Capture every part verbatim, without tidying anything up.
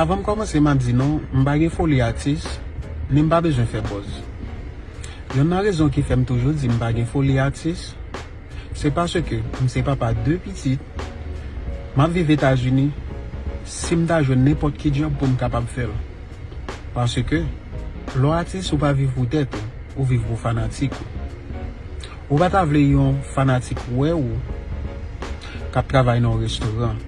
Avan m kòmanse, m ap di nou, m pa gen foli atis, ni m pa bezwen fè buzz. Yonn nan rezon ki fè m toujou di m pa gen foli atis, se paske m se papa de pitit, m ap viv Etazini, si m ta jwenn nenpòt ki djòb pou m kapab fè l. Paske, lè w atis, ou pa viv pou tèt ou, ou viv pou fanatik ou. Ou pa ta vle yon fanatik wè ou k ap travay nan yon restoran.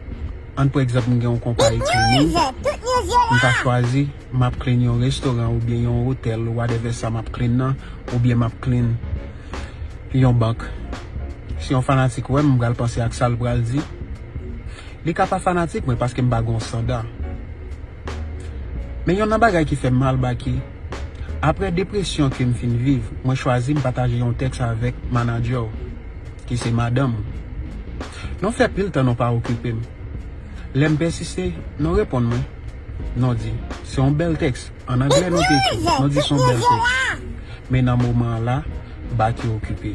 Ann pran egzanp, m gen yon konpayi cleaning, m ta chwazi, m ap clean yon restoran oubyen yon otèl, whatever sa m ap clean nan, oubyen m ap clean yon bank. Si yon fanatik wè m, m pral panse ak sa l pral di. Li ka pa fanatik mwen paske m pa gen yon sanda. Men yonn nan bagay ki fè m mal, Baky, apre depresyon ke m fin viv, mwen chwazi m pataje yon tèks avèk manadjè w, ki se madanm ou. Nou fè pil tan nou pa okipe m. Lè m pèsiste, nou reponn mwen. Nou di, se yon bèl tèks. An anglè nou te ekri, nou di se yon bèl tèks. Men nan moman an la, Baky okipe.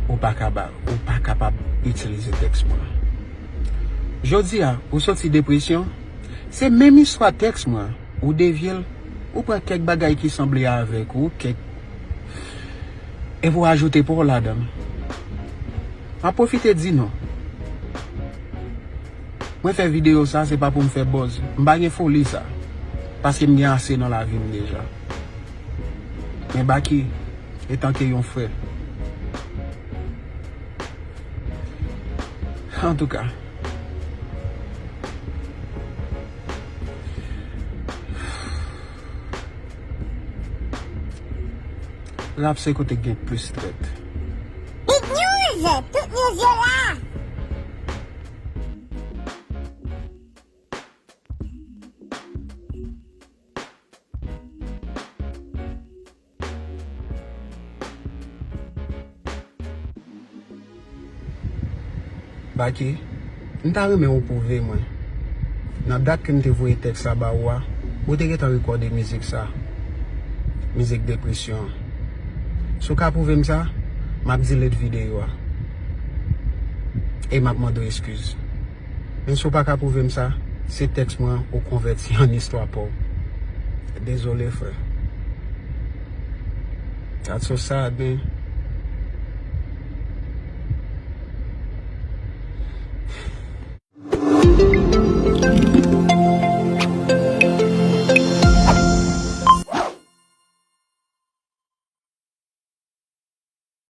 Ou pa ka ba, ou pa kapab itilize tèks mwen. Jodi a, ou soti depresyon, se menm istwa tèks mwen. Ou devye l, ou pran kèk bagay ki sanble avèk ou, kèk, epi w ajoute pa w ladan l. M ap pwofite di nou, mwen fè videyo sa, se pa pou m fè buzz. M pa gen foli sa. Paske m gen ase nan lavi m deja. Men Baky, etanke yon frè. Antouka, rap se kote k gen plis trèt. Big News! Tout news yo la! Baky, m ta renmen ou pwouve mwen, nan dat ke m te voye tèks la ba ou a, ou te gentan rekòde mizik sa, mizik depresyon an. Si w ka pwouve m sa, m ap delete videyo a. E m ap mande w eskiz. Men si w pa ka pwouve m sa, se tèks mwen an ou konvèti an istwa pa w. Dezole, frè. That's so sad, man.